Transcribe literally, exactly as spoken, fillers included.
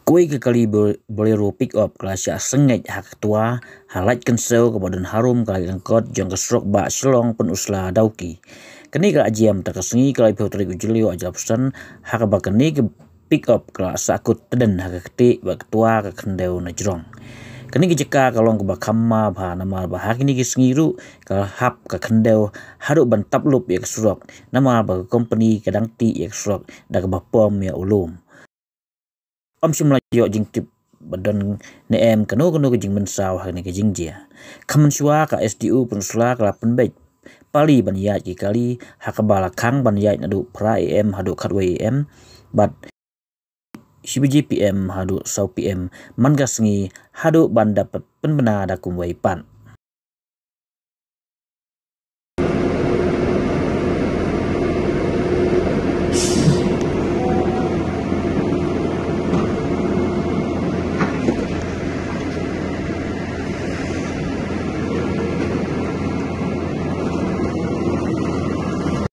Kawei ka kali Bolero pickup ka la shah sengngeit ha ka twa ha lait kynsew kaba don harum ka lait lyngkot jong ka surok bah Shillong Pynursla Dawki. Kane ka la jia mynta ka sngi ka laiphew tarik u Jylliew arhajar arphew san, ha kaba kane ka pickup ka la sahkut tdien ha ka ktieh bad ka twa ka khyndew na jrong. Kane ka jaka ka long kaba kham ma bha namar ba ha kine ki sngi ruh ka la hap ka khyndew haduh ban tap lup ïa ka surok namar ba ka kompani ka dang tih ïa ka surok da kaba pom ïa u lum. Ym shym la ïoh jingtip ba don ne em kano kano ka jingmynsaw ha kane ka jingjia. Khamon shuwa ka S D O Pynursla ka la pynbeit pali ban ïaid ki kali ha kaba la khang ban ïaid naduh phra A M haduh khatwei A M bad shi baje P M haduh saw P M man ka sngi haduh ban da pynbna da kumwei pat.